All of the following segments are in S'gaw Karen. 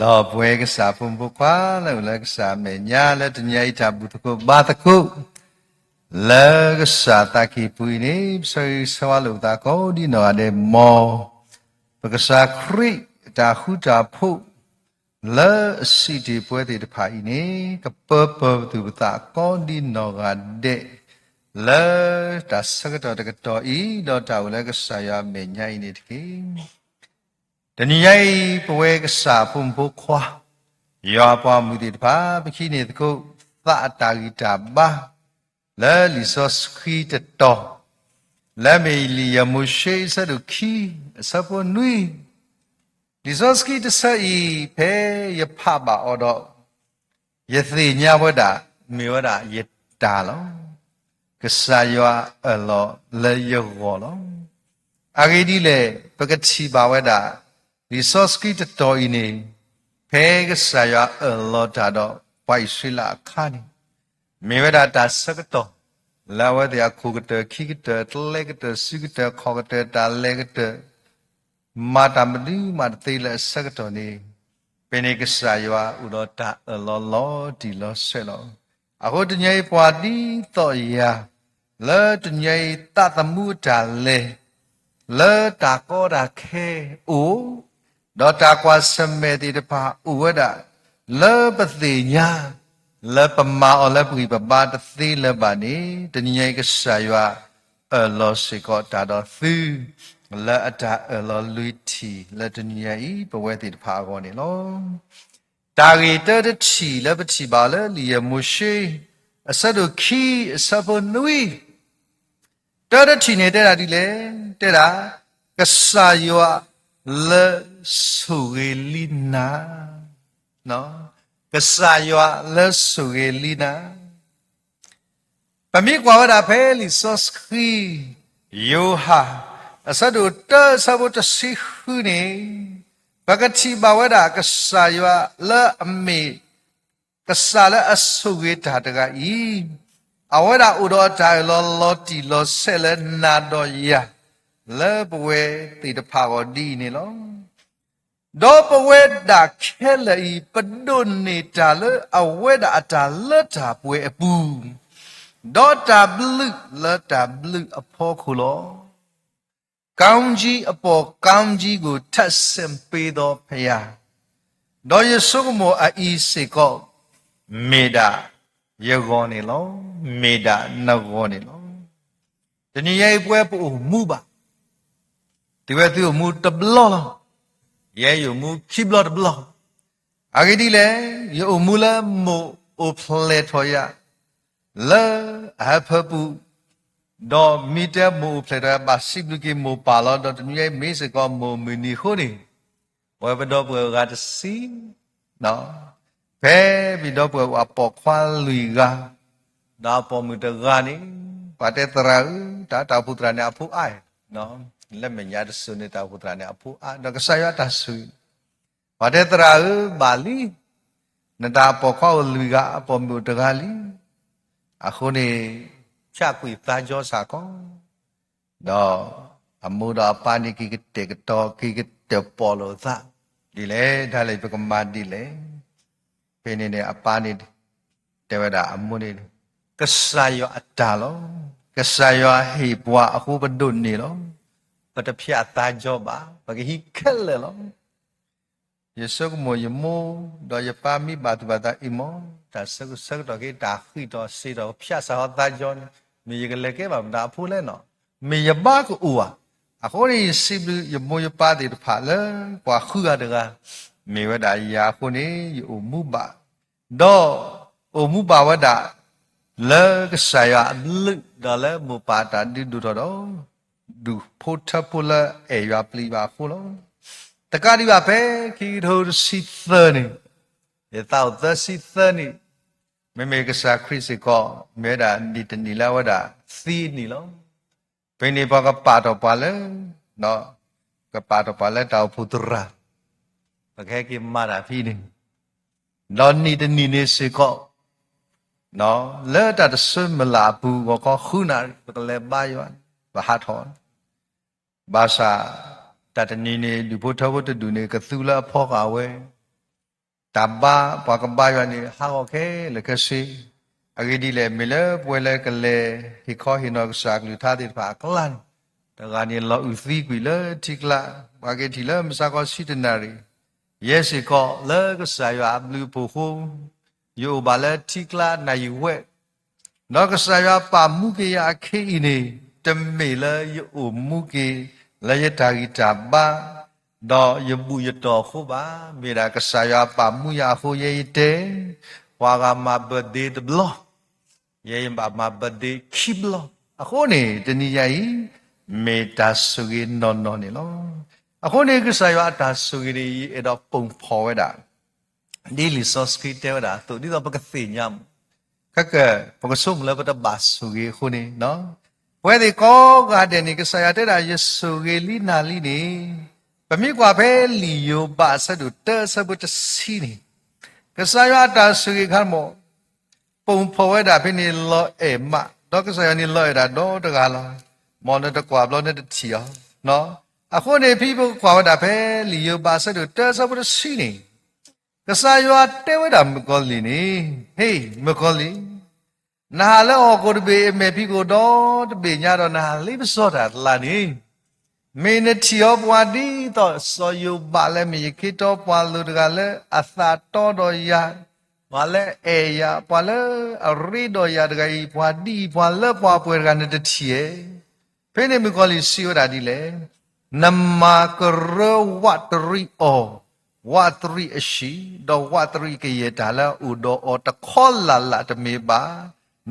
ဒီးပဝဲကစၢ်ဖိမုၣ်ဖိခွါလၢအိၣ်လၢကစၢ်အမဲာ်ညါ လၢတနံၤအံၤတၢ်ဘူၣ်သကိးဘါသကိး လၢကစၢ်သးကံၢ်ပူၤအံၤန့ၣ် ပဆၢဂ့ၤဆၢဝါလိာ်ပသးကိးဒ်နီၢ်ဂၤဒဲး မ်ပကစၢ်ခရံာ်အတၢ်ဃူတၢ်ဖိး လၢအစံးတ့ၢ်ပဝဲသ့ၣ်တဖၣ်အံၤန့ၣ် ကပၢပၢၤပသူၣ်ပသးကိးဒ်နီၢ်ဂၤဒဲး လၢတၢ်ဆၢကတီၢ်တကတီၢ်အံၤ ဒီးတၢ်အိၣ်လၢကစၢ်ယွၤအမဲာ်ညါအံၤန့ၣ်တက့ၢ်. တနံၤညါအံၤ ပဝဲကစၢ်ဖိမုၣ်ဖိခွါ ယွၤအပှၤမုၣ်သ့ၣ်တဖၣ် ပကဟံးန့ၢ်သကိး သးအတၢ်ဂံၢ်တၢ်ဘါ လၢလံာ်စီဆှံတတီၤ လၢမ့ၢ်လံာ်ယၤမိၤၡ့အဆၢဒိၣ်ခံ အဆၢဖိနွံ လံာ်စီဆှံတဆၢအံၤ ဖဲယဖးဘၣ်အီၤဒီး ယသ့ၣ်ညါဝဲဒၣ် မ့ၢ်ဝဲဒၣ်ယတၢ်လီၤ. ကစၢ်ယွၤအၢၣ်လီၤလၢယဂီၢ်လီၤ. အဂ့ၢ်ဒ်လဲၣ် ပကထံၣ်ဘၣ်ဝဲဒၣ် လံာ်စီဆှံတတီၤအံၤန့ၣ် ဖဲကစၢ်ယွၤအၢၣ်လီၤတၢ်ဒီးပှၤအံၣ်စရ့လးအခါန့ၣ် မ့ၢ်ဝဲဒၣ်တၢ်ဆၢကတီၢ် လၢအဝဲသ့ၣ်အခိၣ်ကတၢၢ် ခံကတၢၢ် တလဲကတၢၢ် စုကတၢၢ် ခီၣ်ကတၢၢ် တၢ်လဲၤကတၢၢ် မၤတၢ်မနုၤမးတသ့လၢအဆၢကတီၢ်န့ၣ် ဖဲန့ၣ်ကစၢ်ယွၤအိၣ်ဒီးတၢ်အၢၣ်လီၤလီၤတံၢ်လီၤဆဲးလီၤ. အဃိတနံၤအံၤပှၤဒ်သိးယၤ လၢတနံၤအံၤသးသမူအတၢ်လဲၤ လၢတၢ်ကီတၢ်ခဲအိၣ် ဒီးတၢ်ကွၢ်ဆၢၣ်မဲာ်သ့ၣ်တဖၣ်အိၣ်ဝဲဒၣ် လၢပသ့ၣ်ညါ လၢပမၤအီၤလၢပဂံၢ်ပဘါတသ့လၢၤဘၣ်န့ၣ် တနံၤညါအံၤကစၢ်ယွၤအၢၣ်လီၤစ့ၢ်ကီးတၢ်ဒီးသု လၢအတၢ်အၢၣ်လီၤလွံၢ်ထံၣ်လၢတနံၤညါအံၤ ပဝဲသ့ၣ်တဖၣ်အဂီၢ်န့ၣ်လီၤ. တၢ်ဂ့ၢ်တၢတထံၣ်လၢပထံၣ်ဘၣ်အီၤလၢလံာ်ယၤမိၤၡ့ အဆၢဒိၣ်ခံ အဆၢဖိနွံ တၢတထံၣ်န့ၣ်တဲဒၣ်ဒ်လဲၣ်, တဲဒၣ် ကစၢ်ယွၤလၢဆိၣ်ဂ့ၤလံနၤ, ကစၢ်ယွၤလၢဆိၣ်ဂ့ၤလံနၤ. ပမ့ၢ်ကွၢ်ဝဲဒၣ်ဖဲလံာ်စီဆှံ ယိၤဟၣ် အဆၢဒိၣ်တၢ အဆၢဖိတဆံဃုန့ၣ် ပကထံၣ်ဘၣ်ဝဲဒၣ်ကစၢ်ယွၤလၢအမ့ၢ် ကစၢ်လၢအဆိၣ်ဂ့ၤတၢ်တဂၤအံၤ, အဝဲဒၣ်အိၣ်ဒီးအတၢ်အၢၣ်လီၤလီၤတံၢ်လီၤဆဲးလၢနၤဒီးယၤ လၢပဝဲသ့ၣ်တဖၣ်အဂီၢ်ဒ်အံၤန့ၣ်လီၤ. ဒီးပဝဲဒၣ်ခဲလၢာ်အံၤ ပဒိးန့ၢ်တၢ်လၢအဝဲဒၣ်အတၢ်လၢတၢ်ပှဲၤအပူၤ, ဒီးတၢ်ဘျုးလၢတၢ်ဘျုးအဖီခိၣ်လီၤ. ကောင်းကြီးအပေါ်ကောင်းကြီးကို ထပ်ဆင့်ပေးသောဘုရား, ဒီးယဆိကမိၣ်အအံၤစ့ၢ်ကီး မ့ၢ်ဒၣ်ယဂီၢ်န့ၣ်လီၤ. မ့ၢ်ဒၣ်နဂီၢ်န့ၣ်လီၤ. တနံၤညါအံၤပဝဲပအိၣ်မူဘၣ် တုၤဝဲသုအိၣ်မူတဘျီလီၤ. ယဲယအိၣ်မူခံဘျီတဘျီ. အဂ့ၢ်ဒ်လဲၣ်, ယအိၣ်မူလၢမိၢ်အိၣ်ဖျဲၣ်ထီၣ်ယၤ လၢအဟၢဖၢပူၤ, ဒီးမ့ၢ်တဲမိၢ်အိၣ်ဖျဲၣ်ထီၣ်ယၤ ဘၣ်စံးဘျုးက့ၤမိၢ်ပၢ်လီၤ. ဒီးတနံၤညါအံၤမ့ၢ်စ့ၢ်ကီးမိၢ်မုၢ်နံၤအဃိန့ၣ် ပဝဲပဒီပုၢ်ဝဲၢ်အဂၤတဆံ ဖဲပဒီပုၢ်ဝဲၢ်အပိာ်ခွါလွံၢ်ဂၤ, ဒီးအပိာ်မုၣ်တဂၤန့ၣ် ပှၤတဲသရၣ်ဧၢ, တၢ်တၢ်အိၣ်ဖှိၣ်သရၣ်န့ၣ်အဖိအါ, လၢမဲာ်ညါတစိၤန့ၣ် တၢ်အိၣ်ဖှိၣ်သရၣ်န့ၣ်အဖိအါ, ဒီးကစၢ်ယွၤတၢ်ဆိၣ်ဂ့ၤ, ပှၤတဲသရၣ်ဧၢ, ဘၣ်လံ, နတၢ်အပိာ်ခွါအိၣ်လွံၢ်ဂၤ အပိာ်မုၣ်အိၣ်တဂၤလံ. အဃိန့ၣ် ဖၠၣ်ကွံာ်သးကၠီစ့ၢ်ကီး ဒီးအမိၢ်ဒီးအပၢ်န့ၣ်က့ၤကတဲာ်ကတီၤ က့ၤကတၢၣ်ပီၣ်လိာ်သး, ဒ်လဲၣ်, တၢ်လၢပကမၤဒ်လဲၣ်. ဖဲန့ၣ်န့ၣ် အပၢ်န့ၣ် တဲဝဲဒၣ်အမိၢ်န့ၣ်, ကစၢ်ယွၤအတၢ်လီၤ. ကစၢ်ယွၤဟ့ၣ်ပှၤအဃိပဒိးန့ၢ်လီၤ. ပတဖၠၣ်သးကၠီဘၣ်, ပကဟံးခဲလၢာ်လီၤ. ယဆိကမိၣ်ယမိၢ်ဒီးယပၢ်မ့ၢ်ဘၣ်သူၣ်ဘၣ်သးအံၤမ့ၢ် တၢ်ဆၢကဆၢကတီၢ်က့ၤ တၢ်ဃံးထီၣ်စ့းထီၣ် ဖၠၣ်စးထီၣ်သးကၠီန့ၣ် မ့ၢ်ယကလဲၤကဲဘၣ်မတၤအဖိလဲၣ်နီၤ, မ့ၢ်ယဘၣ်ကအိၣ်ဧါ. အဃိန့ၣ် ယစံးဘျုးယမိၢ်ယပၢ်သ့ၣ်တဖၣ်လၢ ပှၤဃုဂၤတဂၤ မ့ၢ်ဝဲဒၣ်ယၤအဃိန့ၣ် ယအိၣ်မူဘၣ် ဒီးအိၣ်မူဘၣ်ဝဲဒၣ် လၢကစၢ်ယွၤအဘျုး ဒီးလၢမိၢ်ပၢ်တၢ်ဒုးဒိၣ်ထီၣ်ဒီး ဒူၣ်ဖိထၢဖိလၢအဲၣ်ယွၤပျံၤယွၤအဃိလီၤ. တကးဒံးဘၣ်ဖဲခံကထိတဆံသၢန့ၣ် ယသးအိၣ်သၢဆံသၢနံၣ်, မ့မ့ၢ်ကစၢ်ခရံာ်စ့ၢ်ကီး မ့ၢ်ဝဲဒၣ်နံၣ်တနံၣ်လၢအဝဲဒၣ်သံနံၣ်လီၤ. ဖဲန့ၣ်ပှၤကပာ်ထီၣ်ပှၤလၢ ကပာ်ထီၣ်ပှၤလၢတၢ်အိၣ်ဖှိၣ်သရၣ်, ပကဟဲက့ၤမၤတၢ်ဖဲန့ၣ်, ဒီးနံၣ်တနံၣ်န့ၣ်စ့ၢ်ကီး လၢတၢ်တဆၢမုၢ်လၢ်အပူၤ ဂီၤခီဃုနၣ်ရံၣ် ပကလဲၤဘါယွၤ, ပဟးထီၣ်, ဘၣ်ဆၣ် တၢ်တနံၤန့ၣ် ဒူၣ်ဖိထၢဖိတဒူၣ်န့ၣ် ကသူလၢအဖီဃာ်ဝဲ တၢ်ဘါ ပှၤကဘါယွၤန့ၣ် ဟးဂီၤခဲလၢာ်ခဲဆ့. အဂ့ၢ်ဒ်လဲၣ်, မ့ၢ်လၢပဝဲလၢကလဲၤဟ့ၣ်ခီဟ့ၣ်နီၤကစၢ်အကလုၢ်ကထါသ့ၣ်တဖၣ်အကျါန့ၣ်, တဂၤန့ၣ်လီၤအုၣ်သံကွံာ်လၢထံကျါ, ပှၤက့ၤထံၣ်လၢမုၢ်ဆါခီဆံတနၣ်ရံၣ်, ယဲစ့ၢ်ကီးလၢကစၢ်ယွၤအဘျုးအဖှိၣ်အဃိ, ယအိၣ်ဘၣ်လၢထံကျါနၣ်ရံၣ်ဝဲ ဒီးကစၢ်ယွၤပာ်မူက့ၤယၤအခ့အံၤန့ၣ်, တမ့ၢ်လၢယအိၣ်မူက့ၤလၢယတၢ်ဂံၢ်တၢ်ဘါ, ဒီးယဘူၣ်ယတီၢ်အဃိဘၣ်. မ့ၢ်ဒၣ်ကစၢ်ယွၤပာ်မူယၤအဃိ ယဲယတဲ, ပှၤဂၤမၤ birthday တဘျီ, ယဲယဘၣ်မၤ birthday ခံဘျီ. အဃိန့ၣ် တနံၤညါအံၤ မ့ၢ်တၢ်ဆိၣ်ဂ့ၤနီၢ်နီၢ်န့ၣ်လီၤ. အဃိန့ၣ် ကစၢ်ယွၤအတၢ်ဆိၣ်ဂ့ၤန့ၣ် ယအဲၣ်ဒိးပိာ်ဖီၣ်ဝဲဒၣ် ဒ်လံာ်စီဆှံတဲဝဲဒၣ်အသိး ဒ်သိးပကသ့ၣ်ညါမး, ခဲက ပကဆိကမိၣ်လၢပတဘၣ်ဆိၣ်ဂ့ၤအဃိန့ၣ်, ပဝဲသ့ၣ်ကိးဂၤဒဲးန့ၣ် ကစၢ်ယွၤတဲဒၣ် ယဆိၣ်ဂ့ၤလံနၤလံန့ၣ်, ပမ့ၢ်ကွၢ်ဖဲလံာ်ယိၤဘးအဆၢဒိၣ်တၢအဆၢဖိတဆံန့ၣ်, ကစၢ်ယွၤအတၢ်ဆိၣ်ဂ့ၤခါမး ပိာ်ဖီၣ်ဝဲဒၣ်ဖဲန့ၣ်လီၤအဲၣ်မး, ဒီးကစၢ်ယွၤန့ၣ်လီၤအဲၣ်ဒၣ်ဒီတဂၤလီၤ. မ်နတကွၢ်ဘျီနတထံၣ်အီၤ. အဃိန့ၣ် ဖဲပကကွၢ်ဝဲဒၣ်ဖဲလံာ်ယိၤဘးအဆၢဒိၣ်တၢအဆၢဖိတဆံန့ၣ်, ကစၢ်ယွၤတဲဝဲဒၣ်မုၣ်ကီၤလံၢ်န့ၣ်, ဟ့ၣ်မုၣ်ကီၤလံၢ်, နဟးလၢဟီၣ်ခိၣ်တဘ့ၣ်အမဲာ်ဖံးခိၣ်ဒီတဘ့ၣ်ညါဒီး နဟးလ့ပစီတၢ်လၢ်န့ၣ်, မ့ၢ်နထံၣ်အီၤပှၤဒ်သိးစီၤယိၤဘးလၢမ့ၢ်ယခ့တီပှၤလိၤတဂၤလၢအသးတီဒီးယၤ, ပှၤလၢအအဲၣ်ယၤ, ပှၤလၢအရ့ဒီးယၤတဂၤအံၤ, ပှၤဒ်အံၤပှၤလၢပှဲၤတဂၤနတထံၣ်ဧါ. ဖဲန့ၣ်မုၣ်ကီၤလံၢ်စံးဝဲဒၣ်ဒ်လဲၣ်, နမၤကရၢဝးတရံးအီၤ, ဝးတရံးအဟံၣ်, ဒီးဝးတရံးကယဲၢ်တၢ်လၢအအိၣ်ဒီးအီၤတခီလၢ်လၢ်တမ့ၢ်ဘၣ်,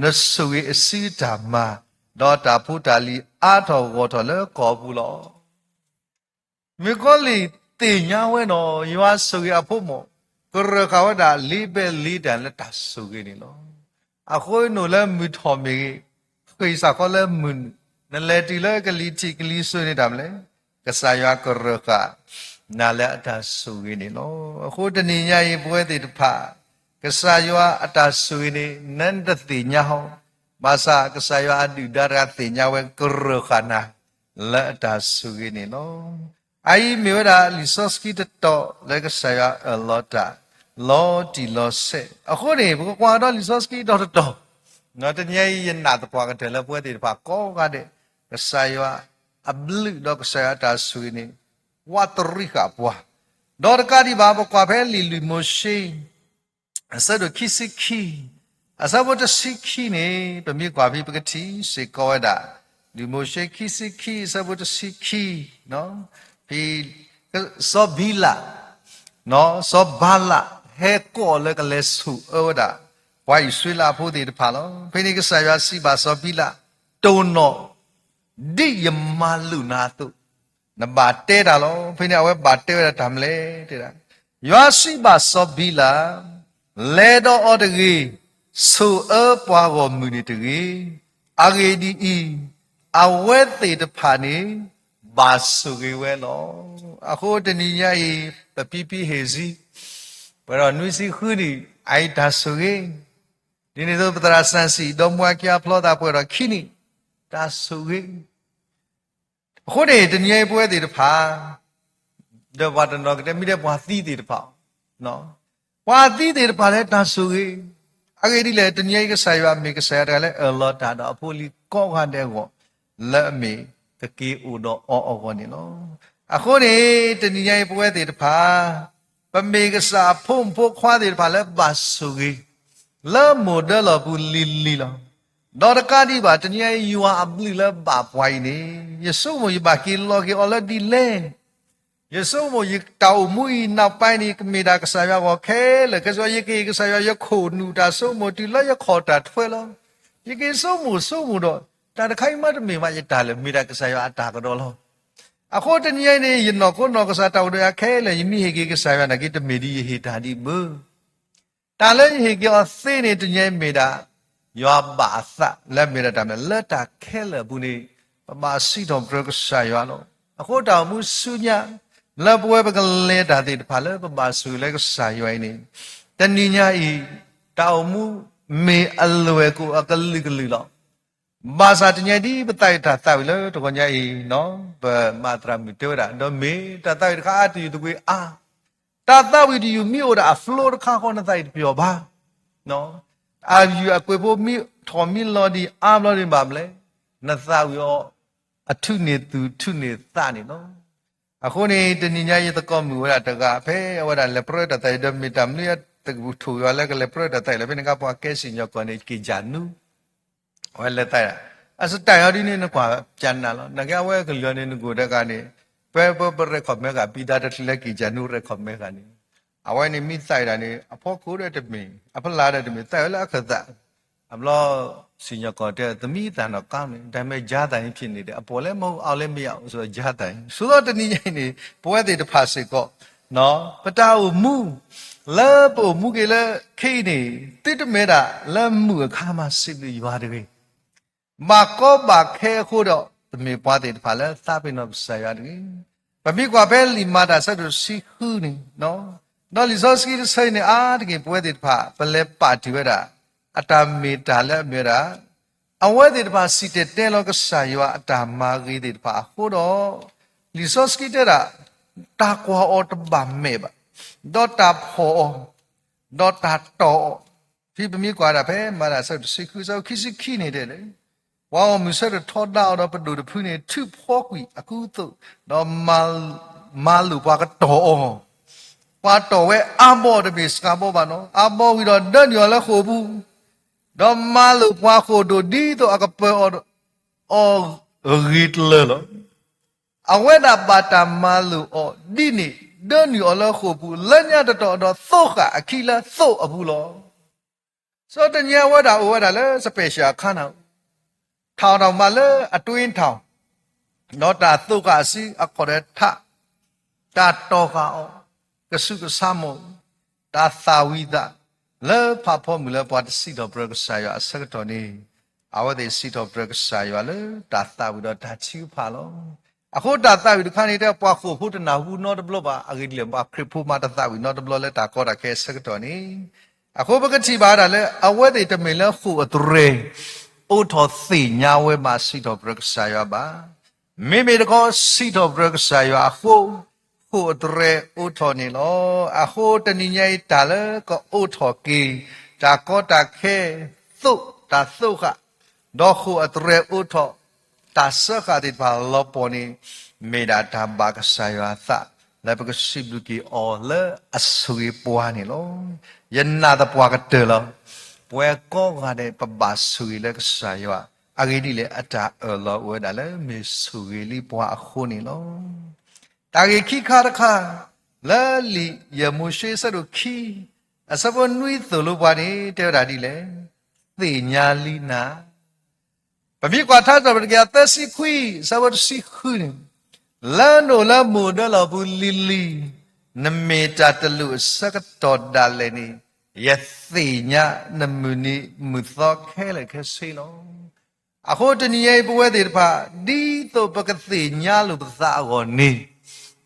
နဆိၣ်ဂ့ၤအစုတၢ်မၤ, ဒီးတၢ်ဖိတၢ်လံၤအါထီၣ်ဂီၢ်ထီၣ်လၢကီၢ်ပူၤလီၤ. မုၣ်ကီၤလံၢ်သ့ၣ်ညါဝဲနီၤ ယွၤဆိၣ်ဂ့ၤအဖိမး, ကရၢၢ်ဃာ်ဝဲဒၣ်လ့ဘဲလ့တၢ်လၢတၢ်ဆိၣ်ဂ့ၤန့ၣ်လီၤ. အဃိနအိၣ်လၢမုၢ်ထီၣ်မ့ၢ်ဂ့ၤ, ဃ့ၢ်စးခီလၢမုၢ်နုာ်, နလဲၤတုၤလၢကလံၤထံးကလံၤစိးန့ၣ်တၢ်မနုၤလဲၣ်, ကစၢ်ယွၤကရၢၢ်ဃာ်နၤလၢအတၢ်ဆိၣ်ဂ့ၤန့ၣ်လီၤ. အဃိတနံၤညါအံၤ ပဝဲသ့ၣ်တဖၣ် ကစၢ်ယွၤအတၢ်ဆိၣ်ဂ့ၤန့ၣ် နတသ့ၣ်ညါဟီ, ဘၣ်ဆၣ်ကစၢ်ယွၤအဒုၣ်ဒါတဂၤသ့ၣ်ညါဝဲ ကရၢၢ်ဃာ်နၤလၢအတၢ်ဆိၣ်ဂ့ၤန့ၣ်လီၤ. အအံၤမ့ၢ်ဝဲဒၣ်လံာ်စီဆှံတတီၤလၢကစၢ်ယွၤအၢၣ်လီၤတၢ် လီၤတံၢ်လီၤဆဲး. အဃိန့ၣ် ပကကွၢ်ဒီးလံာ်စီဆှံဒီတတီၤ, တနံၤအံၤယနာ်သပှၢ်ကတၢၢ်လၢပဝဲသ့ၣ်တဖၣ်ကိးဂၤဒဲး, ကစၢ်ယွၤအဘျုးဒီးကစၢ်ယွၤအတၢ်ဆိၣ်ဂ့ၤန့ၣ် ဝးတရံးဃာ်ပှၤ, ဒီးတကးဒံးဘၣ် ပကွၢ်ဖဲလံာ်လွံၢ်မိၤၡ့ အဆၢဒိၣ်ခံဆံခံ, အဆၢဖိတဆံခံန့ၣ် ပမ့ၢ်ကွၢ်ဖဲပကထံၣ်စ့ၢ်ကီးဝဲဒၣ်, လွံၢ်မိၤၡ့ခံဆံခံ အဆၢဖိတဆံခံ, ဖဲစီၤဘံလး, စီၤဘၤလး ဟဲကိးလၢကလဲၤဆိၣ်အၢဝဲဒၣ် ပှၤအံၣ်စရ့လးဖိသ့ၣ်တဖၣ်လီၤ. ဖဲန့ၣ်ကစၢ်ယွၤစံးဘၣ်စီၤဘံလး, တိၢ်နီၣ် ဒ်ယမၤလိာ်နၤအသိး, နဘၣ်တဲတၢ်လီၤ. ဖဲန့ၣ်အဝဲဘၣ်တဲဝဲဒၣ်တၢ်မနုၤလဲၣ်, ယွၤစံးဘၣ်စီၤဘံလး, လဲၤဒီးအီၤတဂ့ၤ, ဆိၣ်အၢပှၤဂီၢ်မုၢ်န့ၣ်တဂ့ၤ. အဂ့ၢ်ဒ်အံၤ, အဝဲသ့ၣ်တဖၣ်န့ၣ် ဘၣ်ဆိၣ်ဂ့ၤဝဲလီၤ. အဃိတနံၤညါအံၤ ပဖံဖံဟ့ၣ်ဆံ, ပှဲၤဒီးနွံဆံဃုနံၣ်, အအံၤတၢ်ဆိၣ်ဂ့ၤ, ဒ်န့ၣ်အသိးပသရၣ်စံးဆံး ဒီမါဝၤခံအဖျီသးပှဲၤဒီးခံနံၣ်, တၢ်ဆိၣ်ဂ့ၤ အဃိန့ၣ် တနံၤအံၤပဝဲသ့ၣ်တဖၣ်, ဒီးပှၤတနီၤကတဲမ့ၢ်ဒဲးပှၤသံသ့ၣ်တဖၣ်, ပှၤသံသ့ၣ်တဖၣ်လၢတၢ်ဆိၣ်ဂ့ၤ, အဂ့ၢ်ဒ်လဲၣ် တနံၤအံၤကစၢ်ယွၤမ့ၢ်ကစၢ်ယွၤတဂၤလၢအၢၣ်လီၤတၢ်ဒီးအဖိအလံၤကိးဂၤဒဲးအဂီၢ်, လၢအမ့ၢ်ကက့ၤအိၣ်ဒီးအီၤအဂီၢ်န့ၣ်လီၤ. အဃိန့ၣ် တနံၤညါအံၤပဝဲသ့ၣ်တဖၣ် ပမ့ၢ်ကစၢ်အဖိမုၣ်ဖိခွါသ့ၣ်တဖၣ်လၢဘၣ်ဆိၣ်ဂ့ၤ လၢမိၢ်ဒၢလီၢ်ပူၤလံၤလံၤလီၤ. ဒီးတကးဒံးဘၣ် တနံၤအံၤယွၤအဘျုးလၢဘၣ်ပှၤအံၤန့ၣ် ယဆိကမိၣ်ယဘၣ်က့ၤလီၤက့ၤအီၤလၢဒ်လဲၣ်. ယဆိကမိၣ်ယတၢ်အိၣ်မူအံၤ နောက်ပိုင်း န့ၣ် ကမ့ၢ်ဒၣ်ကစၢ်ယွၤဂီၢ်ခဲလၢာ်ခဲဆ့ ယကဟ့ၣ်ကစၢ်ယွၤယခိၣ်နူာ်တၢ်ဆိကမိၣ်တုၤလၢယခီၣ်တၢ်ထွဲလီၤ. ယက့ၤဆိကမိၣ်ဆိကမိၣ်ဒီး တၢ်တခါအံၤမးတမ့ၢ်ဘၣ်ယတၢ်လၢာ် မ့ၢ်ဒၣ်ကစၢ်ယွၤအတၢ်ကဒီးလီၤ. အဃိတနံၤအံၤန့ၣ် ယနီၢ်ခိနီၢ်ကစၢ်တၢ်အိၣ်ဒီးယၤခဲလၢာ် ယမ့ၢ်ဟ့ၣ်က့ၤကစၢ်ယွၤနာ်က့ တမ့ၢ်ဒ်ယဟ့ၣ်တၢ်ဒ်ဘၣ်. တၢ်လၢယဟ့ၣ်က့ၤအီၤသ့န့ၣ် တနံၤအံၤမ့ၢ်ဒၣ် ယွၤဘၣ်အသးလၢအမ့ၢ်ဒၣ်တၢ်မနုၤလဲၣ် လၢတၢ်ခဲလၢာ်အပူၤန့ၣ် ပဘၣ်စံးထီၣ်ပတြၢၤကစၢ်ယွၤလီၤ. အဃိတၢ်အိၣ်မူဆူညါ လၢပဝဲပကလဲၤတၢ်သ့ၣ်တဖၣ်လၢပဘၣ်ဆိၣ်ဂ့ၤလၢကစၢ်ယွၤအံၤန့ၣ် တနံၤညါအံၤ တၢ်အိၣ်မူမ့ၢ်အလွဲၢ်ကိၣ်အကလုာ်ကလုာ်လီၤ. ဘၣ်ဆၣ်တနံၤညါဒ်ပသးအံၤတၢ်သးဝံၣ်လၢတဂီၤညါအံၤ, ပမၤသရၣ်မုၣ်တဲဝဲဒၣ်, ဒီးမ့ၢ်တၢ်သးဝံၣ်တခါအါတယုၢ်တကွံအါ, တၢ်သးဝံၣ်တယုၢ်မ့ၢ်အိၣ်ဒီးအဖျိတခါဃီ နသးအံၤတပျီၢ်ဘၣ်. အယုၢ်အကွဲးဖိမ့ၢ်ထီၣ်မ့ၢ်လီၤဒံးအါဘျီဒံးဘၣ်မလဲၣ်, နသးဝံၣ်အီၤ အထုးန့ၢ်သူၣ်ထုးန့ၢ်သးန့ၣ်လီၤ. အဃိန့ၣ် တနံၤညါယသကိးမုၣ်ဝဲဒၣ်တဂၤ ဖဲအဝဲဒၣ်လဲၤပြၢတၢ်သးဝံၣ်ဒီး မ့ၢ်တၢ်မနုၤအတကပူၤထိၣ်ယွၤလၢကလဲၤပြၢတၢ်သးဝံၣ်လၢ ဖဲန့ၣ်အခါပှၤကဲစံၣ်ညီၣ်ကွီၢ်န့ၣ် က့ၤကၢ်နူ အဝဲလဲၤသးဝံၣ်ဒၣ်, အစတၢၢ်အီၤဒ်န့ၣ် နကွၢ်ပျၢ်နးလီၤ. နာ်က့အဝဲကလုၢ်အီၤန့ၣ် နဂိၢ်တဂၤန့ၣ်, ပ ပ ပရဲၣ်ခီၣ်မဲဂၤ ပံသးတချုးလၢက့ၤကၢ်နူရဲၣ်ခီၣ်မဲဂၤန့ၣ်, အဝဲန့ၣ်မ့ၢ်သးဝံၣ်ဒၣ်န့ၣ် အဖီခိၣ်ဒီးတမ့ၢ်, အဖီလာ်ဒီးတမ့ၢ်, သးဝံၣ်လၢအခၢၣ်သး. အဘျီ စံၣ်ညီၣ်ကွီၢ်တဲ သမီး အသးနီၢ်ကါန့ၣ် ဒါပေမဲ့ ကြားသံ ဖြစ်နေတယ်, အပေါ်လည်းမဟုတ် အောက်လည်းမရောက် ဆိုတော့ ကြားသံ. ဆိုတော့တနံၤညါအံၤန့ၣ် ပဝဲသ့ၣ်တဖၣ်စ့ၢ်ကီး ပတၢ်အိၣ်မူ လၢပအိၣ်မူက့ၤလၢခဲအံၤန့ၣ် သုတမ့ၢ်ဒၣ်လၢမုၢ်အခါမး စံးဘျုးယွၤတဂ့ၤ. ဘၣ်ကီဘၣ်ခဲအဃိဒီး တမ့ၢ်ပှၤသ့ၣ်တဖၣ်လၢသးပ့ၤနီၣ်ကစၢ်ယွၤတဂ့ၤ. ပမ့ၢ်ကွၢ်ဖဲလံာ်မၤတၢ်ဆၢဒိၣ်တဆံဃုန့ၣ်, ဒီးလံာ်စီဆှံတဆၢအံၤန့ၣ် အါတက့ၢ်ပဝဲသ့ၣ်တဖၣ် ပလဲၤပာ်တ့ၢ်ဝဲဒၣ် အတၢ်မ့ၢ်တၢ်လၢအမ့ၢ်ဝဲဒၣ် အဝဲသ့ၣ်တဖၣ်စံၣ်တဲၤတဲလီၤကစၢ်ယွၤအတၢ်မၤဂ့ၤသ့ၣ်တဖၣ်အဃိဒီး, လံာ်စီဆှံတဲဒၣ်, တၢ်ကွၢ်အီၤတဘၣ်မဲာ်ဘၣ်, ဒီးတၢ်ဖီၣ်အီၤ, ဒီးတၢ်တီၢ်အီၤ, ဖဲပမ့ၢ်ကွၢ်ဒၣ်ဖဲမၤတၢ်ဆၢဒိၣ်တဆံဃု ဆၢဖိခံဆံခံန့ၣ်တဲလဲၣ်, ပှၤဂီၢ်မုၢ်ဆၢထၢၣ်ထီဒါအီၤဒီးပဒိၣ်တဖုန့ၣ် ထုးဖီကွံာ်အကူအသိး, ဒီးမၤလိာ်ပှၤကတီၢ်အီၤ, ပှၤတီၢ်ဝဲအါဘီတဘ့ၣ်စှၤဘီဘၣ်နီၤ, အါဘီဝံၤဒီးဒၢနုာ်အီၤလၢဃိာ်ပူၤ, ဒီးမၤလိာ်ပှၤဃိာ်ဒိၣ်ဒ်သိးအကပၢၤအီၤ အီၤဂ့ၤတလၢာ်လီၤ. အဝဲဒၣ်ဘၣ်တၢ်မၤလိာ်အီၤဒ်န့ၣ် ဒၢနုာ်အီၤလၢဃိာ်ပူၤ လၢညါတတီၤဒီးသိဃာ်အခံလၢသိးအပူၤလီၤ. စီၤတနံၤညါအဝဲဒၣ်အိၣ်ဝဲဒၣ်လၢ special အခါန့ၣ်, ထီၣ်ထီၣ်မးလၢအတွင်းထီၣ်, ဒီးတၢ်သိဃာ်အစုအခီၣ်ဒီးထး, တၢ်တီၢ်ဃာ်အီၤ, ကဆူးကဆါမီၢ်, တၢ်သၣ်ဝံၤသး, လၢဖးဖီမုၢ်လၢပှၤတစံးထီၣ်ပတြၢၤကစၢ်ယွၤအဆၢကတီၢ်န့ၣ်, အဝဲသ့ၣ်စံးထီၣ်ပတြၢၤကစၢ်ယွၤလၢတၢ်သၣ်ဝံၤဒီးတၢ်ထုကဖၣ်လီၤ. အဃိတၢ်သၣ်ဝံၤတခါန့ၣ် တဲပှၤဃိာ်ဖိတနၢ်ဟူနီတဘျီဘၣ်, အဂ့ၢ်ဒ်လဲၣ် ပှၤခရံာ်ဖိမးတသၣ်ဝံၤနီတဘျီလၢတၢ်ကီတၢ်ခဲအဆၢကတီၢ်န့ၣ်, အဃိပကထံၣ်ဘၣ်ဒၣ်လၢ အဝဲသ့ၣ်တမ့ၢ်လၢဃိာ်အတြဲၤ အိးထီၣ်သ့ၣ်ညါဝဲမးစံးထီၣ်ပတြၢၤကစၢ်ယွၤဘၣ်. မ့မ့ၢ်တခီစံးထီၣ်ပတြၢၤကစၢ်ယွၤအဃိ, ဃိာ်အတြဲၤအိးထီၣ်န့ၣ်လီၤ. အဃိတနံၤညါအံၤတၢ်လၢကအိးထီၣ်က့ၤ တၢ်ကီတၢ်ခဲ, သိးတၢ်သိဃာ်, ဒီးဃိာ်အတြဲၤအိးထီၣ် တၢ်စၢဃာ်သ့ၣ်တဖၣ်လီၤပှီၢ်န့ၣ်, မ့ၢ်ဒၣ်တၢ်ဘၣ်ကစၢ်ယွၤအသး လၢပကစံးဘျုးက့ၤအီၤလၢအဆိၣ်ဂ့ၤပှၤန့ၣ်လီၤ. ယနာ်သပှၢ်ကတၢၢ်လီၤ. ပဝဲကိးဂၤဒဲး ပဘၣ်ဆိၣ်ဂ့ၤလၢကစၢ်ယွၤ, အဂ့ၢ်ဒ်လဲၣ် အတၢ်အၢၣ်လီၤအိၣ်ဝဲဒၣ်လၢမ့ၢ်ဆိၣ်ဂ့ၤလံပှၤအဃိန့ၣ်လီၤ. တၢ်ဂ့ၢ်ခံခါတခါ, လၢလံာ်ယဲၢ်မိၤၡ့အဆၢဒိၣ်ခံ, အဆၢဖိနွံသိၣ်လိပှၤန့ၣ် တဲဝဲဒၣ်ဒ်လဲၣ်, သ့ၣ်ညါလံနၤ ပမ့ၢ်ကွၢ်ထါစံးထီၣ်ပတြၢၤတကယၤသၢဆံခွံ အဆၢဖိတဆံဃုန့ၣ်, လၢနအိၣ်လၢမုၢ်ဒၢလီၢ်ပူၤလံၤလံၤ, နမ့ၢ်တၢ်တလူၢ်အဆၢကတီၢ်ဒၣ်လဲာ်န့ၣ်, ယသ့ၣ်ညါနမုၢ်နံၤမုၢ်သီခဲလၢာ်ခဲဆ့လီၤ. အဃိတနံၤအံၤပဝဲသ့ၣ်တဖၣ် ဒ်သိးပကသ့ၣ်ညါလိာ်ပသးအဂီၢ်န့ၣ်,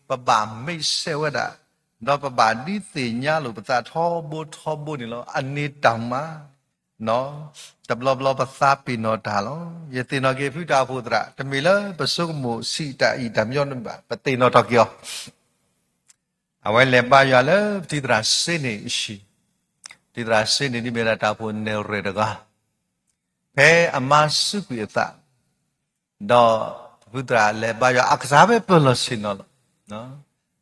ပဘၣ်မ့ၢ်ဆဲးဝဲဒၣ်, ဒီးပဘၣ်ဒုးသ့ၣ်ညါလိာ်ပသးထီဘိထီဘိန့ၣ်လီၤ. အန့ၣ်တၢ်မၤ တဘျီဘျီပသးပ့ၤနီၣ်တၢ်လီၤ. ယသ့ၣ်နီၣ်က့ၤဖုတၢ်အိၣ်ဖှိၣ်သရၣ် တမ့ၢ်လၢပဆိကမိၣ်ဆံးတၢ်အံၤတၢ်မညီန့ၣ်ဘၣ်, ပသ့ၣ်နီၣ်ထီၣ်က့ၤအီၤ. အဝဲလဲၤဘါယွၤလၢပထံသရၣ်စ့န့ၣ်အဟံၣ်, ထံသရၣ်စ့န့ၣ်ဒ်မ့ၢ်ဒၣ်တၢ်အိၣ်ဖှိၣ်နဲၣ်ရွဲၣ်တဂၤ, ဖဲအမါစူးကွံာ်အသး, ဒီးဖုသရၣ်လဲၤဘါယွၤအကစၢ်ဖဲပၢၢ်လီၢ်ဆ့ၣ်နီၤလီၤ.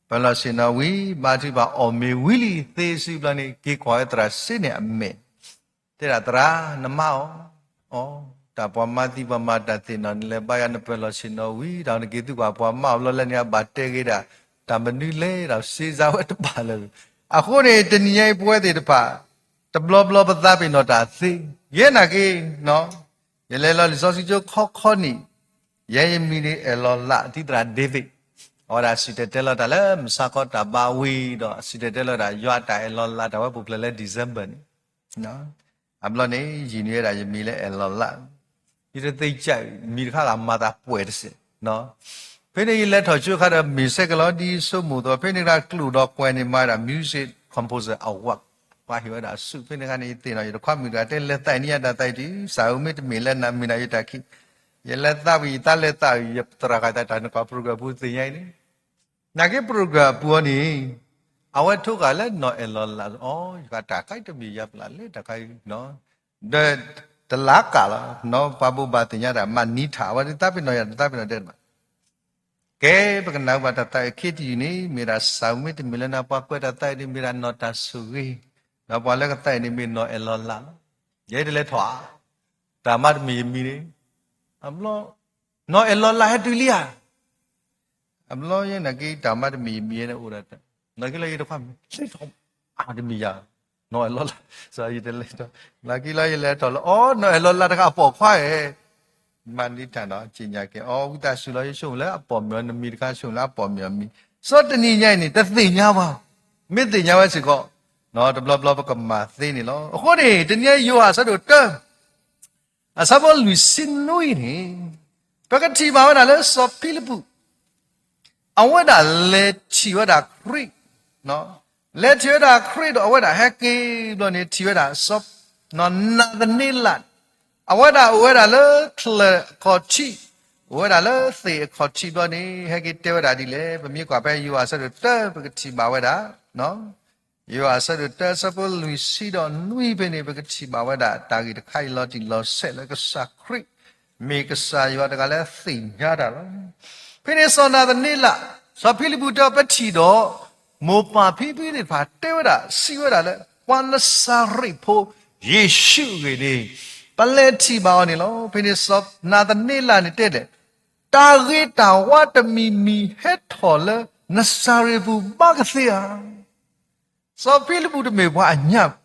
ပၢၢ်လီၢ်ဆ့ၣ်နီၤဝံၤ ဘါထုကဖၣ်အီၣ်မ့ၤဝံၤလံသ့စံးဘျီန့ၣ် က့ၤကွၢ်ဝဲသရၣ်စ့န့ၣ်အမဲာ်, တဲဒၣ်သရၣ် နမါအီၤ, အီၤ, တၢ်ပှၤမါသံပှၤမၤတၢ်သ့ၣ်နီၣ်န့ၣ် လဲၤဘါယွၤနပၢၢ်လီၢ်ဆ့ၣ်နီၤဝံၤဒီး နက့ၤသံကွၢ်ပှၤမါအီၤဘျီလၢန့ၣ် အဘၣ်တဲဂ့ၤဒၣ် တၢ်မနုၤလဲၣ်ဒီး စ့စါဝဲတဘၣ်လၢၤ. အဃိန့ၣ် တနံၤညါအံၤပဝဲသ့ၣ်တဖၣ် တဘျီဘျီပသးပ့ၤနီၣ်တၢ်သ့, ယဲနာ်က့ၤ ယလဲၤလီၤလံာ်စီဆှံကၠိခီခီနံၣ်, ယဲယမံၤန့ၣ်အဲၣ်လီၤလး ထံသရၣ် David, အဝဲဒၣ်စံၣ်တဲၤတဲလီၤတၢ်လၢမဆါခီတၢ်ဘါဝံၤဒီး စံၣ်တဲၤတဲလီၤတၢ် ယွၤအတၢ်အဲၣ်လီၤလးတၢ်ဝဲပူၤဖျဲးလၢ December န့ၣ်, အဘျီန့ၣ် ယံာ်နံၤဝဲဒၣ်ယမံၤလၢအဲၣ်လီၤလး, ယတသ့စၢ် မံၤတခါဂၤမၤသးပှဲၤတစဲး. ဖဲန့ၣ်ယလဲၤထီၣ်ကၠိခါဒီး မ့ၢ်ဆဲးကလီၤဒ်ယဆိကမိၣ်အသိး ဖဲန့ၣ်တဂၤကျိာ်ဒီးကွဲၤန့ၣ် မၤဝဲဒၣ် Music Composer Award ပှၤဟ့ၣ်ဝဲဒၣ်အဆူၣ်ဖဲန့ၣ်အခါန့ၣ် ယသ့ၣ်နီၣ် ယတခွါမုၣ်တဂၤတဲ လဲၤသးအံၤန့ၣ် ယတၢ်သးအံၤတုၤ စးဧိၤမ့ၢ်တမ့ၢ်လၢနၤမ့ၢ်နၤယတၢ်ခံ, ယလဲၤသးဝံၤယသးလဲၤသးအံၤ ယသရၣ်ဃာ်တၢ်တၢ်နကွၢ် program ပူၤသ့ၣ်ညါအံၤန့ၣ် နာ်က့ program အပူၤအီၤန့ၣ် အဝဲထိၣ်ဃာ်လၢနီၢ်အဲၣ်လီၤလးအီၤ ယတၢ်ခါတမ့ၢ်ယၤပျၢ်လၢတၢ်ခါအံၤ ဒီးတလးကးလီၤ ပှၤဘိးဘၣ်သ့ၣ်ညါတၢ် မၤနံၤထၣ် အဝဲတသးပ့ၤနီၣ်ယၤ တသးပ့ၤနီၣ်တဲတဘၣ် ကဲ ပကနၢ်ဟူဘၣ်တၢ်သးအုးခံတယုၢ်န့ၣ် မ့ၢ်ဒၣ်စးမ့ၢ်တမ့ၢ်လၢနၤ ပှၤကွဲးတၢ်သးအုးန့ၣ် မ့ၢ်ဒၣ်နီၢ်တၢ်ဆိၣ်ဂ့ၤ, ဒီးပှၤလၢကသးအုးန့ၣ်မ့ၢ်နီၢ်အဲၣ်လီၤလးလီၤ. ယဲတလဲၤထီၣ်ဧါ, တၢ်မၤတမံၤယမံၤန့ၣ်, အဘျီ နီၢ်အဲၣ်လီၤလးဟဲတုၤလံဧါ အဘျီယဲနာ်က့ တၢ်မၤတမံၤယမံၤန့ၣ်အိၣ်ဒီး, နာ်က့လၢယတခွါမ့ၢ် လဲၤထီၣ် အတမံၤယၤ, နီၢ်အဲၣ်လီၤလး, ယတလဲၤထီၣ်, နာ်က့လၢယလဲၤထီၣ်လၢ အိ နီၢ်အဲၣ်လီၤလးတဂၤ အပိာ်ခွါဧၢ, မၤနံၤထၣ်နီၤ က့ညါက့ၤ အိ ဝံသးစူၤလီၤ ယဆိကမိၣ်လၢအပိာ်မ့ၢ်အီၤနမံၤတခါ ဆိကမိၣ်လၢအပိာ်မ့ၢ်အီၤမံၤ, စီၤတနံၤညါအံၤန့ၣ် တသ့ၣ်ညါဘၣ်, မ့ၢ်သ့ၣ်ညါဝဲစ့ၢ်ကီး, တဘျီဘျီပကမၤသ့န့ၣ်လီၤ. အဃိန့ၣ် တနံၤညါယိၤဟၣ်အဆၢဒိၣ်တၢ အဆၢဖိလွံၢ်ဆံနွံန့ၣ်, ပကထံၣ်ဘၣ်ဝဲဒၣ်လၢစီၤဖံလံးပူး အဝဲဒၣ်လဲၤထံၣ်ဝဲဒၣ်ခရံာ်, လဲၤထံၣ်ဝဲဒၣ်ခရံာ်ဒီးအဝဲဒၣ်ဟဲက့ၤဘျီန့ၣ် ထံၣ်ဝဲဒၣ် နၤသန့လး, အဝဲဒၣ်အိၣ်ဝဲဒၣ်လၢချၢၣ်အခီၣ်ထံး, အိၣ်ဝဲဒၣ်လၢသ့ၣ်အခီၣ်ထံးဘျီန့ၣ် ဟဲက့ၤတဲဝဲဒၣ်ဒ်လဲၣ်, ပမ့ၢ်ကွၢ်ဖဲယိၤဟၣ်အဆၢဒိၣ်တၢ ပကထံၣ်ဘၣ်ဝဲဒၣ် ယိၤဟၣ်အဆၢဒိၣ်တၢ အဆၢဖိလွံၢ်ဆံဒီးနွံဖဲန့ၣ် ပကထံၣ်ဘၣ်ဝဲဒၣ် တၢ်ဂ့ၢ်တခါအံၤလီၤတံၢ်လီၤဆဲးလၢကစၢ်ခရံာ် မ့ၢ်ကစၢ်ယွၤတဂၤလၢသ့ၣ်ညါတၢ်လီၤ. ဖဲန့ၣ်စီၤနၤသန့လး, စီၤဖံလံးပူးတဲအီၤ ပထံၣ်ဒီး မိၢ်ပၢ်ဖံဖုသ့ၣ်တဖၣ်တဲဝဲဒၣ် စံးဝဲဒၣ်လၢ ပှၤနစၤရ့းဖိ ယ့ၣ်ၡူးအဂ့ၢ်န့ၣ် ပလဲၤထံၣ်ဘၣ်အီၤန့ၣ်လီၤ. ဖဲန့ၣ်စီၤနၤသန့လးန့ၣ်တဲလဲၣ်, တၢ်ဂ့ၤတၢ်ဝါတမံၤမံၤဟဲထီၣ်လၢနစၤရ့းပူၤဘၣ်ကသ့ဧါ. စီၤဖံလံးပူးတမ့ၢ်ပှၤအညၣ်ဘၣ်.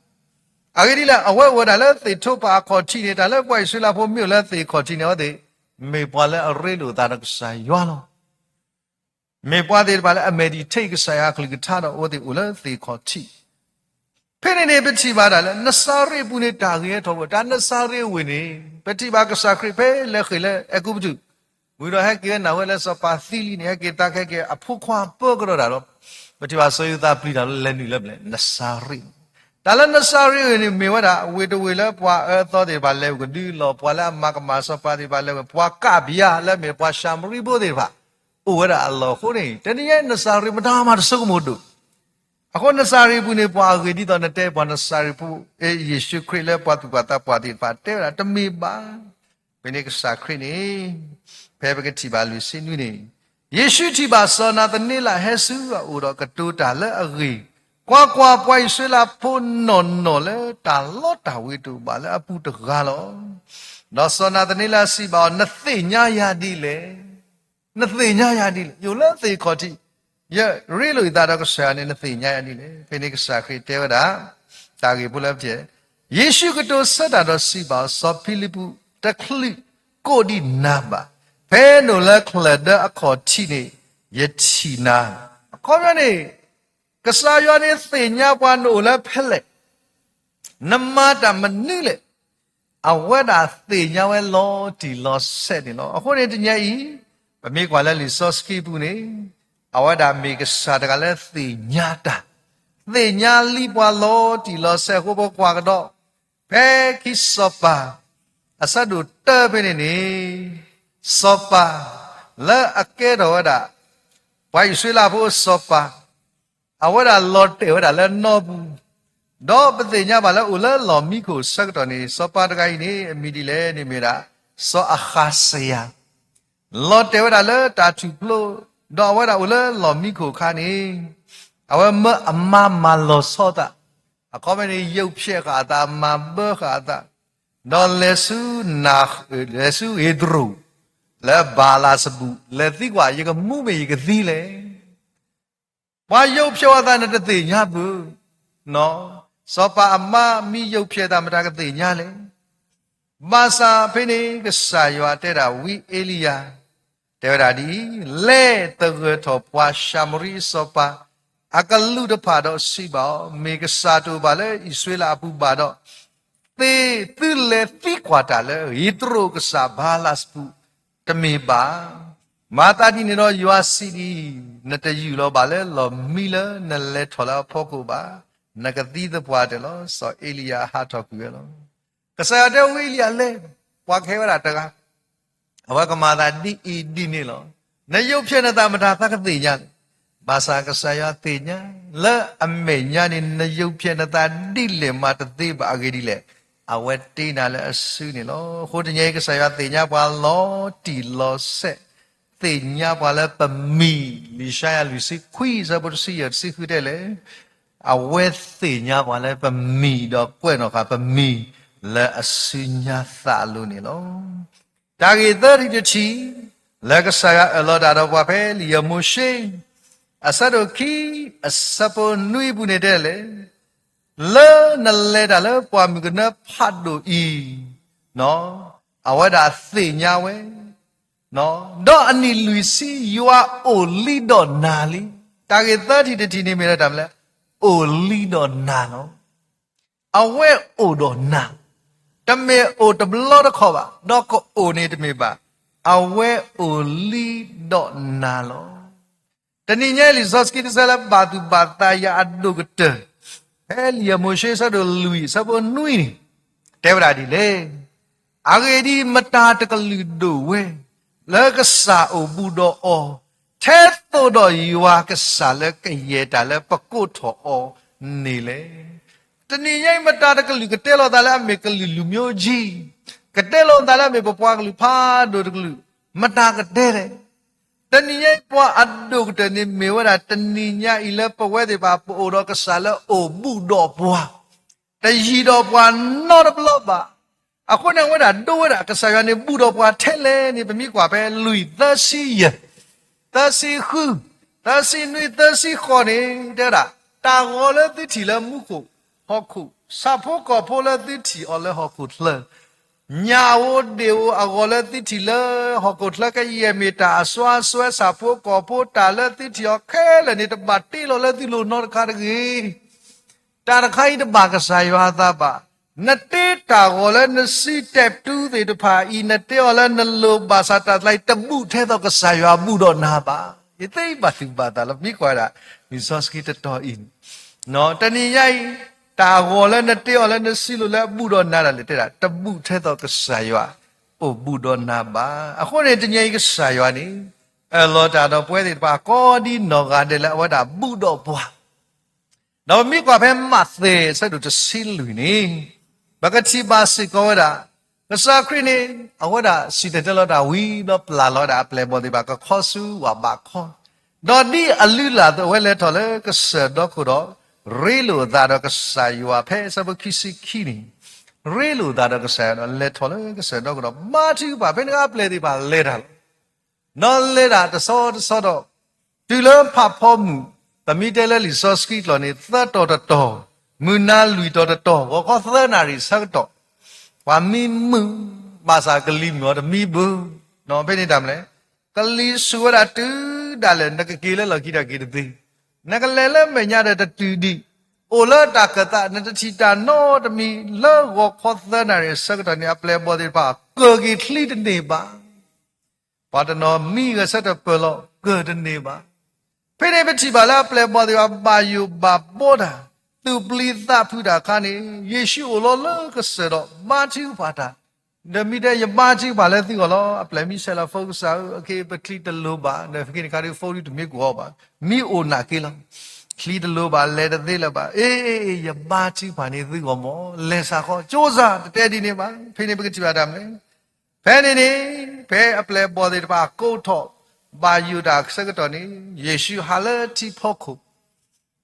အဂ့ၢ်ဒ်လဲၣ်, အဝဲအိၣ်ဝဲဒၣ်လၢသ့ၣ်ထိးပာ်အခီၣ်ထံးန့ၣ် တၢ်လၢပှၤအံၣ်စရ့လးဖိမ့ၢ်အိၣ်လၢသ့ၣ်ခီၣ်ထံးန့ၣ် အဝဲသ့ၣ် မ့ၢ်ပှၤလၢအရ့လိာ်အသးဒီးကစၢ်ယွၤလီၤ. မ့ၢ်ပှၤသ့ၣ်တဖၣ်လၢအ meditate ကစၢ်ယွၤအကလုၢ်ကထါဒီးအဝဲသ့ၣ်အိၣ်လၢသ့ၣ်ခီၣ်ထံး ဖဲန့ၣ်န့ၣ် ပထံၣ်ဘၣ်ဒၣ်လၢ နစၤရ့းပူၤန့ၣ် တၢ်ဂ့ၤဟဲထီၣ်ဝဲ, တၢ်နစၤရ့းဝ့ၢ်န့ၣ် ပထံၣ်ဘၣ်ကစၢ်ခရံာ်ဖဲလဲၤဃ့ၢ်လၢအဲၤကူပတူး, ဝံၤဒီးဟဲက့ၤဝဲနၢ်ဟူလၢစီၤပၤသံလံန့ၣ် ဟဲက့ၤသးခဲက့ၤအဖိခွါပၢကဒီးတၢ်လီၤ. ပထံၣ်ဘၣ်စီၤယိၤသးပျံၤတၢ်လီၤ လဲၤနုာ်လၢပျဲၢ် နစၤရ့း, တၢ်လၢနစၤရ့းဝ့ၢ်န့ၣ် မ့ၢ်ဝဲဒၣ်ဝ့ၢ်တဝ့ၢ်လၢပှၤအၢအသီသ့ၣ်တဖၣ်လဲၤအိၣ်ကဒုလီၤ, ပှၤလၢအမၤကမၣ်စီၤပၤသ့ၣ်တဖၣ်လဲၤအိၣ်, ပှၤကးဘျါလၢအမ့ၢ်ပှၤၡၤမရံဖိသ့ၣ်တဖၣ် အိၣ်ဝဲဒၣ်အလီၢ်အဃိန့ၣ် တနံၤညါနစၤရ့းမတၤမၤတဆိကမိၣ်ဒိၣ် အဃိနစၤရ့းပူၤန့ၣ် ပှၤအဂ့ၢ်ဒ်သိးနတဲပှၤနစၤရ့းဖိ ယ့ၣ်ၡူးခရံာ်လၢပှၤသူၣ်ပှၢ်သးပှၢ်သ့ၣ်တဖၣ်တဲဝဲဒၣ်တမ့ၢ်ဘၣ်. ဖဲန့ၣ်ကစၢ်ခရံာ်န့ၣ် ဖဲပကထံၣ်ဘၣ်လွံၢ်ဆံနွံန့ၣ်, ယ့ၣ်ၡူးထံၣ်ဘၣ်စီၤနၤသန့လးဟဲဆူအအိၣ်ဒီးကတိၤတၢ်လၢအဂ့ၢ်, ကွၢ်ကွၢ်, ပှၤအံၣ်စရ့လးဖိနီၢ်နီၢ်လၢတၢ်လီတၢ်ဝ့ၤတအိၣ်ဘၣ်လၢအပူၤတဂၤလီၤ. ဒီးစီၤနၤသန့လးစံးဘၣ်အီၤ, နသ့ၣ်ညါယၤဒ်လဲၣ် နသ့ၣ်ညါယၤဒ်လဲၣ်, ယအိၣ်လၢသ့ၣ်ခီၣ်ထံး, ယရ့လိာ်ယသးဒီးကစၢ်ယွၤန့ၣ် နသ့ၣ်ညါယၤဒ်လဲၣ်. ဖဲန့ၣ်ကစၢ်ခရံာ်တဲဝဲဒၣ် တၢ်ဂ့ၢ်ဖိလၢပျဲၢ်, ယ့ၣ်ၡူးကတိၤဆၢတၢ်ဒီးစံးဘၣ်အီၤ, စီၤဖံလံးပူး, တချုးကိးဒံးနၤဘၣ်, ဖဲနအိၣ်လၢချၢၣ်ဒၢအခီၣ်ထံးန့ၣ် ယထံၣ်နၤ. အခီပညီန့ၣ် ကစၢ်ယွၤန့ၣ်သ့ၣ်ညါပှၤနအိၣ်လၢဖဲလဲၣ်, နမၤတၢ်မနုၤလဲၣ်, အဝဲဒၣ်သ့ၣ်ညါဝဲလီၤတံၢ်လီၤဆဲးန့ၣ်လီၤ. အဃိန့ၣ်တနံၤအံၤ ပမ့ၢ်ကွၢ်လၢလံာ်စီဆှံပူၤန့ၣ် အဝဲဒၣ်မ့ၢ်ကစၢ်တဂၤလၢသ့ၣ်ညါတၢ်, သ့ၣ်ညါလံပှၤလီၤတံၢ်လီၤဆဲးအဃိ ပကွၢ်ကဒီး ဖဲခံစီၤပၤ အဆၢဒိၣ်တၢဖဲန့ၣ်န့ၣ် စီၤပၤ လၢအကဲထီၣ်ဝဲဒၣ် ပှၤအံၣ်စရ့လးဖိစီၤပၤ အဝဲဒၣ်လီၤတဲာ်ဝဲဒၣ်လၢနီပူၤ, ဒီးပသ့ၣ်ညါဘၣ်လၢအိၣ်လၢလီၢ်မံခိၣ်ဆၢကတီၢ်န့ၣ် စီၤပၤတဂၤအံၤန့ၣ် အမံၤဒ်လဲၣ်န့ၣ်မ့ၢ်ဒၣ် စီၤအဃးစယၤ လီၤတဲာ်ဝဲဒၣ်လၢတၢ်ထူၣ်ဖျိ, ဒီးအဝဲဒၣ်အိၣ်လၢလီၢ်မံခိၣ်အခါန့ၣ် အဝဲမၢအမါမၤလီၤဆီအသး, အခီပညီန့ၣ် ယုၢ်ဖျဲးဃာ်အသး မၤဘၢဃာ်အသး, ဒီးလဲၤဆူ လဲၤဆူဧ့တရိာ် လၢဘၤလးစဘူး လဲၤသံကွၢ် ယကမူမ့ၢ်ယကသံလဲၣ်. ပှၤယုၢ်ဖျဲးအသးန့ၣ်တသ့ၣ်ညါဘၣ်, စီၤပၤအမါမ့ၢ်ယုၢ်ဖျဲးအသးမတၤကသ့ၣ်ညါလဲၣ်. ဘၣ်ဆၣ်ဖဲန့ၣ် ကစၢ်ယွၤတဲဒၣ်ဝံအ့လံယၤ, တဲဝဲဒၣ်ဒ်အံၤ, လဲၤသဂၢၢ်ထီၣ်ပှၤၡၤမရံအစီၤပၤ အကလူးတဖၣ်ဒီးစံးဘၣ်အီၤ, မ့ၢ်ကစၢ်တအိၣ်ဘၣ်လၢအံၣ်စရ့လးအပူၤဘၣ်ဒီး, သုလဲၤသံကွၢ်တၢ်လၢဧ့တရိာ်ကစၢ်ဘၤလးစဘူးတမ့ၢ်ဘၣ်. မၤသးဒ်န့ၣ်ဒီးယွၤစံးဒ်အံၤ, နတယူၢ်လီၤဘၣ်လၢလီၢ်မံလၢနလဲၤထီၣ်လၢအဖီခိၣ်ဘၣ်. နကသံသပှၢ်တၢၢ်လီၤ. စီၤအ့လံယၤဟးထီၣ်ကွံာ်ဝဲလီၤ. ကစၢ်ယွၤတဲဝံအ့လံယၤလဲၤ, ပှၤကဟဲဝဲဒၣ်တဂၤ အဝဲကမၤသးဒ်အံၤဒ်န့ၣ်လီၤ. နယုၢ်ဖျဲးနသးမတၤသးကသ့ၣ်ညါလဲၣ်. ဘၣ်ဆၣ်ကစၢ်ယွၤသ့ၣ်ညါ လၢအမဲာ်ညါန့ၣ် နယုၢ်ဖျဲးနသးဒ်လဲၣ်မးတသ့ဘၣ်. အဂ့ၢ်ဒ်လဲၣ်, အဝဲတ့နၤလၢအစုန့ၣ်လီၤ. အဃိတနံၤအံၤ ကစၢ်ယွၤသ့ၣ်ညါပှၤလီၤတံၢ်လီၤဆဲး, သ့ၣ်ညါပှၤလၢပမံၤ, လံာ်ၡါယၤလွံၢ်ဆံခွံ အဆၢဖိတဆံယဲၢ်တဆံဃုတဲလဲၣ်, အဝဲသ့ၣ်ညါပှၤလၢပမံၤ ဒီးကွဲးနီၣ်ဃာ်ပမံၤလၢအစုညါသးအလိၤန့ၣ်လီၤ. တၢ်ဂ့ၢ်သၢထံၣ်တထံၣ် လၢကစၢ်ယွၤအၢၣ်လီၤတၢ်ဒီးပှၤဖဲလံာ်ယၤမိၤၡ့ အဆၢဒိၣ်ခံ အဆၢဖိနွံအပူၤန့ၣ်တဲလဲၣ်, လၢနလဲၤတၢ်လၢပှၢ်မုၢ်ကနၢဖးဒိၣ်အံၤ, အဝဲဒၣ်သ့ၣ်ညါဝဲ, ဒီးအနံၣ်လွံၢ်ဆံ ယွၤအိၣ်လံဒီးနၤလံ. တၢ်ဂ့ၢ်သၢထံၣ်တထံၣ်န့ၣ်မ့ၢ်လၢတၢ်မနုၤလဲၣ်, အိၣ်လံဒီးနၤလီၤ. အဝဲအိၣ်ဒီးနၤ, တမ့ၢ်အိၣ်တဘျီတခီၣ်ဘၣ်, ဒီးကအိၣ်န့ၣ်တမ့ၢ်ဘၣ်, အဝဲအိၣ်လံဒီးနၤလီၤ. တနံၤညါအံၤ လံာ်စီဆှံတဆၢလၢဘၣ်သူၣ်ဘၣ်သးယၤအဒိၣ်ကတၢၢ်, ဖဲလံာ်ယၤမိၤၡ့အဆၢဒိၣ်လွံၢ် အဆၢဖိနွံန့ၣ် တဲဝဲဒၣ်ဒ်လဲၣ်, အဂ့ၢ်ဒ်အံၤ, မတၤတကလုာ်ဒိၣ်ဝဲ လၢကစၢ်အိၣ်ဘူးဒီးအီၤ, ထဲသိးဒီးယွၤကစၢ်လၢကယဲၢ်တၢ်လၢပကိးထီၣ်အီၤန့ၣ်လဲၣ်. တနံၤညါအံၤ မတၤတကလုာ်ကတဲလီၤသးလၢအမ့ၢ်ကလုာ်လူၤမျိုးကြီး, ကတဲလီၤသးလၢအမ့ၢ်ပပှၤကလုာ်ဖးဒိၣ်တကလုာ်, မတၤကတဲလဲၣ်. တနံၤညါအံၤ ပှၤအဒိၣ်ကတၢၢ်န့ၣ်မ့ၢ်ဝဲဒၣ် တနံၤညါအံၤလၢပဝဲသ့ၣ်တဖၣ် ပအိၣ်ဒီးကစၢ်လၢအိၣ်ဘူးဒီးပှၤ, တယံၤဒီးပှၤနီတဘျီဘၣ်. အဃိန့ၣ် အဝဲဒၣ်ဒိဝဲဒၣ် ကစၢ်ယွၤန့ၣ် ဘူးဒီးပှၤထဲလဲၣ်န့ၣ် ပမ့ၢ်ကွၢ်ဖဲလွံၢ်သၢဆံယဲၢ်, သၢဆံဃု, သၢဆံနွံ, သၢဆံဃိးန့ၣ် တဲဝဲဒၣ်, တၢ်ဂီၤလၢသုထံၣ်လၢမူခိၣ်ဟီၣ်ခိၣ်, ဆၣ်ဖိကီၢ်ဖိလၢသုထံၣ်အီၤလၢဟီၣ်ခိၣ်ချၢ, ညၣ်ဧိၤဒ့ၣ်ဧိၤအဂီၤလၢသုထံၣ်လၢဟီၣ်ခိၣ်ချၢ ကယဲၢ်မ့ၢ်တၢ်အစွါအစွဲ, ဆၣ်ဖိကီၢ်ဖိတၢ်လၢသုထံၣ်အီၤခဲလၢာ်န့ၣ် တဘၣ်တ့လီၤလၢသုလိၤနီတခါတဂ့ၤ. တၢ်တခါအံၤတဘၣ်ကစၢ်ယွၤအသးဘၣ်. နတ့တၢ်ဂီၤလၢနစုတဲာ်တူသ့ၣ်တဖၣ်အံၤ နတ့အီၤလၢနလိၤဘၣ်ဆၣ် တၢ်တခါအံၤတဘူးထဲသိးကစၢ်ယွၤဘူးဒီးနၤဘၣ်. ယသ့ဘၣ်သူၣ်ဘၣ်သးလၢ မ့ၢ်ကွၢ်ဝဲဒၣ် လံာ်စီဆှံတတီၤအံၤန့ၣ်, တနံၤညါအံၤ တၢ်ဂီၤလၢနတ့အီၤလၢနစုလိၤလၢအဘူးဒီးနၤဒၣ်လဲာ် တဲဒၣ် တဘူးထဲသိးကစၢ်ယွၤအိၣ်ဘူးဒီးနၤဘၣ်. အဃိန့ၣ် တနံၤအံၤကစၢ်ယွၤန့ၣ် အၢၣ်လီၤတၢ်ဒီးပဝဲသ့ၣ်တဖၣ် ကိးဒ်နီၢ်ဂၤဒဲးလၢအဝဲဒၣ်ဘူးဒီးပှၤ ဒီးပမ့ၢ်ကွၢ်ဖဲမးသဲ အဆၢဒိၣ်တဆံလွံၢ်န့ၣ်, ပကထံၣ်ဘၣ်စ့ၢ်ကီးဝဲဒၣ် ကစၢ်ခရံာ်န့ၣ် အဝဲဒၣ်စံၣ်တဲၤတဲလီၤတၢ်ဝံၤ ဒီးပျၢ်လီၤဝဲဒၣ်အပျဲၢ်အဘီၣ်သ့ၣ်တဖၣ် ကခီဆူဝၣ်ဘးခီ, ဒီးဒ်အလုၢ်အလၢ်အသိး အဝဲလဲၤထီၣ်လၢကစၢၢ်ဒီခိၣ်ဒီး ရ့လိာ်အသးဒီးကစၢ်ယွၤ ဖဲအဆၢဖိခံဆံခံန့ၣ်, ရ့လိာ်အသးဒီးကစၢ်ယွၤဒီး လဲၤထီၣ်လၢကစၢၢ်ဒီခိၣ်ဒီး ဘါထုကဖၣ် ဖဲန့ၣ်အခါအပျဲၢ်သ့ၣ်တဖၣ်လဲၤတၢ်လီၤ. ဒီးလဲၤတၢ်တဆီတဆီဒီး တုၤလၢဖးဖီမုၢ်, ပမ့ၢ်တဲလၢလံာ်စီဆှံကျိာ်န့ၣ် သၢတီၤတတီၤ, မုၢ်နၤလွံၢ်တီၤတတီၤ, ဂီၤခီသၢနၣ်ရံၣ်ဆၢကတီၢ်, ပှၤမံမုာ်, ဘၣ်ဆၣ်ကလံၤမုၢ်အီၤတမံဘၣ်. ဖဲန့ၣ်တၢ်မနုၤလဲၣ်, ကလံၤဆူၣ်ဝဲဒၣ်တုၤဒၣ်လဲာ် နကက့ၤလၢလီၢ်ခံဒီးက့ၤတသ့, နကလဲၤလၢမဲာ်ညါဒီးတတုၤဒံး, အိၣ်လၢတၢ်ကၢၣ်သး နတထံၣ်တၢ်နီတမံၤ, လၢဂီၤခီသၢနၣ်ရံၣ်ဆၢကတီၢ်န့ၣ် အပျဲၢ်အဘီၣ်သ့ၣ်တဖၣ် ကၢၢ်က့ၤချံတန့ၢ်ဘၣ်. ပှၤတနီၤမံဂဲၤဆၢထၢၣ်ပၢၢ်လီၤ ကၢၢ်တန့ၢ်ဘၣ်. ဖဲန့ၣ်ပထံၣ်ဘၣ်လၢအပျဲၢ်အဘီၣ်သ့ၣ်တဖၣ် ဘၣ်ယိၣ်ဘၣ်ဘှီတၢ်, သူၣ်ပျံၤသးဖုးတၢ်အခါန့ၣ် ယ့ၣ်ၡူးအိၣ်လီၤလၢကစၢၢ်ဒီး ဘါထုကဖၣ်တၢ်, ဒီးမ့ၢ်တဲ ယဘါထုကဖၣ်လၢသုဂီၢ်လီၤ, အပျဲၢ်မ့ၢ်ဆဲးလီၤ ဖိကစၢ်ဧၢ, အခဲအံၤပချံတလိၤဘၣ်, ဒီးဖဲန့ၣ်တခါဒီး ဖိဒုတမ့ၢ်ကဝီၤဘၣ်, မ့ၢ်အိၣ်နာ်က့လီၤ. ချံတလိၤဘၣ် လဲၤတသ့လၢၤဘၣ်. အ့ ယဘါထုကဖၣ်န့ၢ်သုဂီၢ်မး, လဲၤစးဃီ, ကၠိစၢ် တတဲဒ်န့ၣ်ဘၣ်. ဖဲန့ၣ်ပကထံၣ်ဘၣ်တၢ်မနုၤလဲၣ်. ဖဲန့ၣ်န့ၣ် ဖဲအပျဲၢ်အဘီၣ်သ့ၣ်တဖၣ်ကိးထီၣ် ဘၣ်ယိၣ်တၢ်အဆၢကတီၢ်န့ၣ် ယ့ၣ်ၡူးဟးလၢထံဖီခိၣ်,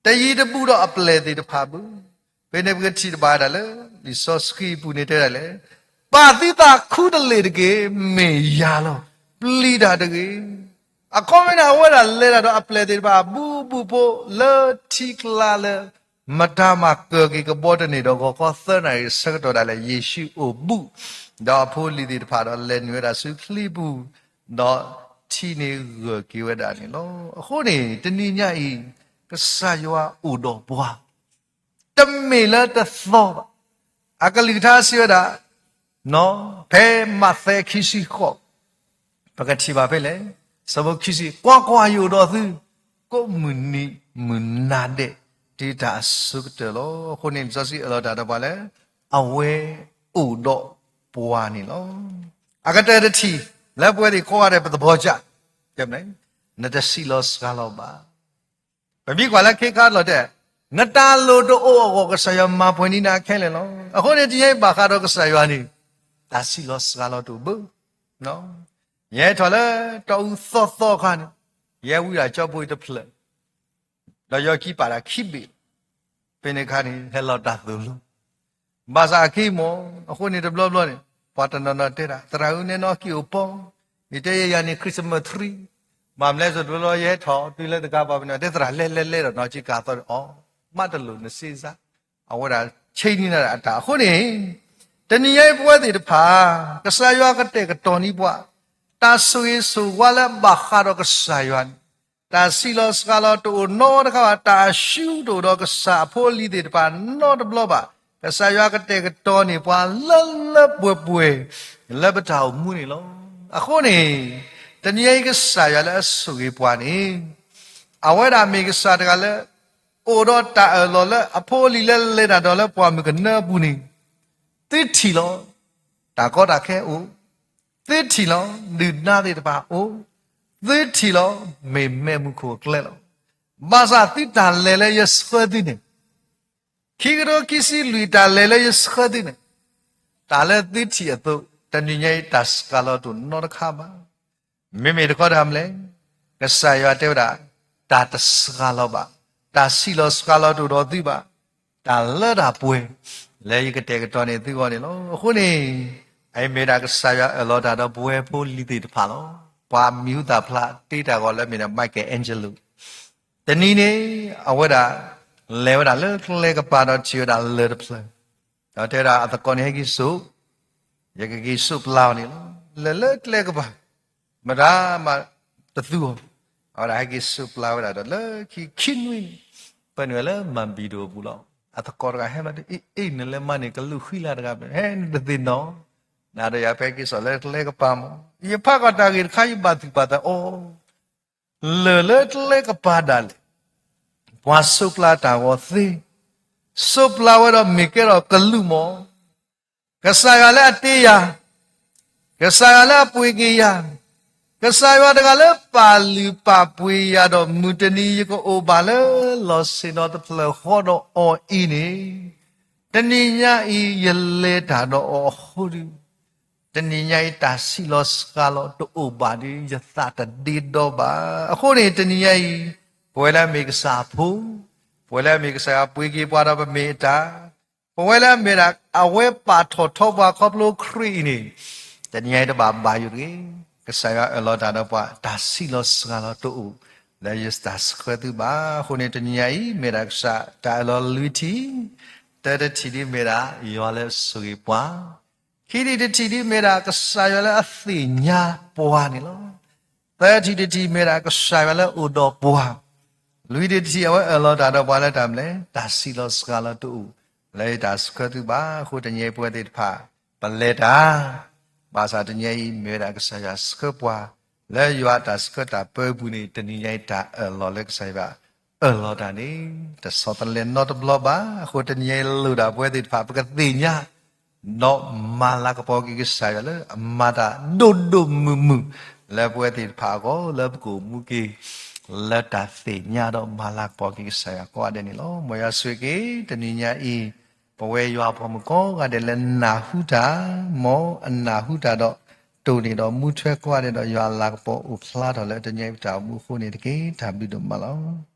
တယံၤတဘူးဒီးအပျဲၢ်သ့ၣ်တဖၣ်ဘၣ်. ဖဲန့ၣ်ပကထံၣ်တဘၣ်ဒၣ်လၢ လံာ်စီဆှံအပူၤန့ၣ်တဲဒၣ်လဲၣ်, ပာ်သုသးခူတလ့ၢ်တက့ၢ်, မ့ၢ်ယၤလီၤ, ပျံၤတၢ်တဂ့ၤ. အခီပညီန့ၣ် အဝဲဒၣ်လဲၤတၢ်ဒီးအပျဲၢ်သ့ၣ်တဖၣ် ဘူးဘူးဖိလၢထံကျါလၢ မတၤမၤကၢၢ်က့ၤကဘီတန့ၢ်ဒီး ဂီၤခီသၢနၣ်ရံၣ်ဆၢကတီၢ်ဒၣ်လဲာ် ယ့ၣ်ၡူးအိၣ်ဘူး, ဒီးအဖိအလံၤသ့ၣ်တဖၣ်ဒီး လဲၤနုာ်ဝဲဒၣ်ဆူချံပူၤ, ဒီးထံၣ်န့ၢ်ဂၢၢ်က့ၤဝဲဒၣ်န့ၣ်လီၤ. အဃိန့ၣ် တနံၤညါအံၤ ကစၢ်ယွၤအိၣ်ဒီးပှၤ တမ့ၢ်လၢတသီဘၣ်. အကလုၢ်ကထါစံးဝဲဒၣ်, ဖဲမးသဲခံဆံဃိး, ပကထံၣ်ဘၣ်ဖဲလဲၣ်, ဆၢဖိခံဆံ, ကွၢ်ကွၢ်, ယအိၣ်ဒီးသု ကိးမုၢ်နံၤမုၢ်နၤဒဲး, တုၤတၢ်အဆိကတၢၢ်လီၤ. အဃိန့ၣ် လံာ်စီဆှံအၢၣ်လီၤတၢ်ဒီးပှၤလၢ အဝဲအိၣ်ဒီးပှၤန့ၣ်လီၤ. အကတၢၢ်တထံၣ် လၢပဝဲသ့ၣ်ကိးဂၤဒဲး ပသဘီကၢ်, နတဆံးလီၤစှၤလီၤဘၣ်. ပမ့ၢ်ကွၢ်လၢခဲခါလီၤတဲာ်, နတၢ်လိၣ်တအိၣ်အဂီၢ် ကစၢ်ယွၤမၤပှဲၤန့ၢ်နၤခဲလၢာ်လီၤ. အဃိန့ၣ် တနံၤအံၤဘၣ်ဃးဒီးကစၢ်ယွၤန့ၣ် တၢ်ဆံးလီၤစှၤလီၤတအိၣ်ဘၣ်. ယဟဲထီၣ်လၢတီအူသီသီအခါန့ၣ်, ယဟဲဝံဒၣ်ကၠီဖိအံၤတဖျၢၣ်, ဒီးယီၤကံပာ်တၢ်ခံဘ့ၣ်, ဖဲန့ၣ်အခါန့ၣ် ဟဲလီၤတၢ်သိၣ်လိ ဘၣ်ဆၣ်အခံမီၢ်, အဃိန့ၣ်တဘျီဘျီန့ၣ် ပှၤတနီၤနီၤတဲဒၣ် သရၣ်ဧၢ နဲနအီၣ်က့ၤအိၣ်ပီ, ယတဲယဲယၤန့ၣ် Christmas tree, ဘၣ်မနုၤလဲၣ် တဘျီဘျီယဟဲထီၣ်တုၤလၢတဂၤဘၣ်မနုၤ တဲသရၣ်လဲၤလဲၤလဲၤဒီး နီၢ်ကံကၤသီဒီး အီၤ မးတလိၣ်နဆံးစၢ်, အဝဲဒၣ်ဆ့နံၤနၤဒၣ်အတၢ်အဃိန့ၣ်, တနံၤအံၤပဝဲသ့ၣ်တဖၣ် ကစၢ်ယွၤကတဲာ်ကတီၤန့ၢ်ပှၤ တၢ်ဆိၣ်ဂ့ၤဆိၣ်ဝါလၢအဘၣ်ဃးဒီးကစၢ်ယွၤန့ၣ် တၢ်ဆံးလီၤစှၤလီၤတအိၣ်နီတခါဘၣ်, တၢ်အရှုံးတအိၣ်ဒီးကစၢ်အဖိအလံၤသ့ၣ်တဖၣ်နီတဘျီဘၣ်. ကစၢ်ယွၤကတဲာ်ကတီၤန့ၢ်ပှၤလၢလၢပှဲၤပှဲၤ လၢပတၢ်အိၣ်မူန့ၣ်လီၤ. အဃိန့ၣ်, တနံၤအံၤကစၢ်ယွၤလၢအဆိၣ်ဂ့ၤပှၤန့ၣ်, အဝဲဒၣ်မ့ၢ်ကစၢ်တဂၤလၢ အိၣ်ဒီးတၢ်အၢၣ်လီၤလၢအဖိအလံၤလၢလဲၤတၢ်ဒီးလၢပှၢ်မုၢ်ကနၢအပူၤန့ၣ်, သုထံၣ်လီၤ, တၢ်ကီတၢ်ခဲအိၣ်, သုထံၣ်လီၤ, ဒုၣ်ဒါသ့ၣ်တဖၣ်အိၣ်, သုထံၣ်လီၤ, မ့ၢ်မဲးမုၢ်ခိၣ်အကျဲလီၤ. ဘၣ်ဆၣ်သုတၢ်လဲၤလၢယဆှၢသုန့ၣ်, ခံကထိခံဆံလွံၢ်တၢ်လဲၤလၢယဆှၢသုန့ၣ်, တၢ်လၢသုထံၣ်အသိး တနံၤညါအံၤတၢ်စှၤလီၤတအိၣ်နီတခါဘၣ်. မ့မ့ၢ်တခီတၢ်မနုၤလဲၣ်, ကစၢ်ယွၤတဲဝဲဒၣ်, တၢ်တစှၤလီၤဘၣ်, တၢ်ဆံးလီၤစှၤလီၤတအိၣ်ဒီးသုဘၣ်, တၢ်လၢတၢ်ပှဲၤ လၢယကတဲာ်ကတီၤန့ၢ်သုအဂီၢ်န့ၣ်လီၤ. အဃိန့ၣ်, အအံၤမ့ၢ်ဒၣ်ကစၢ်ယွၤအၢၣ်လီၤတၢ်ဒီးပဝဲဖိလံၤသ့ၣ်တဖၣ်လီၤ. ပှၤမံၤဟူသၣ်ဖျါတ့တၢ်အဂီၢ်လၢမ့ၢ်ဒၣ် Michelangelo တနံၤန့ၣ်, အဝဲဒၣ် လဲၤဝဲဒၣ်လၢကျဲကပၤဒီးထံၣ်ဝဲဒၣ်လၢၢ်တဖျၢၣ်, ဒီးတဲဝဲဒၣ်အသကိးန့ၣ် ဟဲက့ၤစိာ်, ယကက့ၤစိာ်ပျၢ်အီၤန့ၣ်လီၤ. လဲၤလၢကျဲကပၤ, မတၤမးတသူအီၤ, အဝဲဒၣ်ဟဲက့ၤစိာ်ပျၢ်ဝဲဒၣ်ဒီးလၢခံခံနွံန့ၣ်, ပၢနုာ်ဝဲလၢမၤဘံၣ်ဒိၣ်အပူၤလီၤ. အသကိးတဂၤဟဲလီၤတဲ အ့ အ့ နလဲၤမၤန့ၣ် ကလူးဃံလၤတဂၤ ဟဲနတသ့ၣ်နီၣ်, နၤဒီးယၤပဟဲက့ၤစိာ်လၢကျဲကပၤမး, ယဖးကီၢ်တၢ်ဂ့ၢ်တခါ ယဘၣ်သူၣ်ဘၣ်သးအီၤ လၢၢ်လၢကျဲကပၤဒၣ်လဲာ်, ပှၤစိာ်ပျၢ်တၢ်ဂီၤသ့, စိာ်ပျၢ်ဝဲဒီးမ့ၢ်ကဲထီၣ်ကလူးမး, ကစၢ်ယွၤလၢအတ့ယၤ, ကစၢ်ယွၤလၢအပှ့ၤက့ၤယၤ, ကစၢ်ယွၤတဂၤလၢပာ်လုၢ်ပာ်ပှ့ၤယၤဒီး မုၢ်တနံၤယကအိၣ်ဘၣ်လၢလီၢ်ဆ့ၣ်နီၤတဖျၢၣ်ဃီဒီးအီၤအံၤန့ၣ်, တနံၤညါအံၤယလဲၤတၢ်ဒီးအီၤအဃိဒီး တနံၤညါအံၤတၢ်ဆံးလီၤစှၤလီၤတအိၣ်ဘၣ်ဒီး ယသးတဒ့ဒီဘၣ်. အဃိန့ၣ် တနံၤညါအံၤ ပဝဲလၢအမ့ၢ်ကစၢ်အဖိ, ပဝဲလၢအမ့ၢ်ကစၢ်ယွၤပှ့ၤက့ၤပှၤဒီးပမ့ၢ်အတၢ်, ပဝဲလၢအမ့ၢ်ဒၣ်အဝဲပာ်ထီၣ်ထီပှၤခီဖျိခရံာ်အံၤန့ၣ်, တနံၤညါအံၤတဘၣ်ဘၣ်ယိၣ်တဂ့ၤ. ကစၢ်ယွၤအၢၣ်လီၤတၢ်ဒီးပှၤ တၢ်ဆံးလီၤစှၤလီၤတအိၣ် လၢယတၢ်ဆှၢသုဘၣ်. အဃိန့ၣ် တနံၤညါအံၤ မ့ၢ်ဒၣ်ကစၢ်တၢ်အၢၣ်လီၤလွံၢ်ထံၣ်, တၢတထံၣ်ဒ်မ့ၢ်ဒၣ် ယွၤလၢအဆိၣ်ဂ့ၤပှၤ ခံထံၣ်တထံၣ်ဒ်မ့ၢ်ဒၣ် ကစၢ်ယွၤလၢအသ့ၣ်ညါပှၤန့ၣ်လီၤ. သၢထံၣ်တထံၣ်မ့ၢ်ဒၣ် ကစၢ်ယွၤလၢအအိၣ်ဒီးပှၤ, လွံၢ်ထံၣ်တထံၣ် အဝဲအၢၣ်လီၤတၢ်ဒီးပှၤလၢတၢ်မနုၤလဲၣ်, တၢ်ဆံးလီၤစှၤလီၤတအိၣ် လၢယတၢ်ဆှၢသုဘၣ်. အဃိတနံၤအံၤပဝဲသ့ၣ်တဖၣ် ပလဲၤတၢ် ဘၣ်ဆၣ်တနံၤအံၤ မ့ၢ်ဝဲဒၣ်ကစၢ်ယွၤဆှၢပှၤ လၢယွၤအတၢ်ဆှၢတၢ်ပၢပူၤန့ၣ် တနံၤညါအံၤတၢ်အၢၣ်လီၤလၢကစၢ်ယွၤအၢၣ်လီၤတၢ်န့ၣ် တဆီတလဲနီတဘျီဘၣ်. အဃိတနံၤအံၤလိၣ်ဒၣ်ပဝဲသ့ၣ်တဖၣ် ပကသ့ၣ်ညါ ဒီးမၤလၤကပီၤက့ၤကစၢ်ယွၤလၢအမၤတၢ်ဒိၣ်ဒိၣ်မုၢ်မုၢ် လၢပဝဲသ့ၣ်တဖၣ်အဂီၢ် လၢပကအိၣ်မူက့ၤ လၢတၢ်သ့ၣ်ညါဒီးမၤလၤကပီၤက့ၤကစၢ်ယွၤကိးဂၤဒဲးန့ၣ်လီၤ. မ်ယွၤဆိၣ်ဂ့ၤက့ၤ တနံၤညါအံၤ ပဝဲယွၤအပှၤမုၣ်ကိးဂၤဒဲးလၢနၢ်ဟူတၢ်, မ်အနၢ်ဟူတၢ်ဒီး တိၢ်န့ၢ်ဒီးမူထွဲကိးဂၤဒဲးဒီး ယွၤအလၤကပီၤအိၣ်ဖျါထီၣ်လၢတနံၤအံၤပတၢ်အိၣ်မူအဃိန့ၣ်တက့ၢ်. တၢ်ဘျုးဒိၣ်မးလီၤ.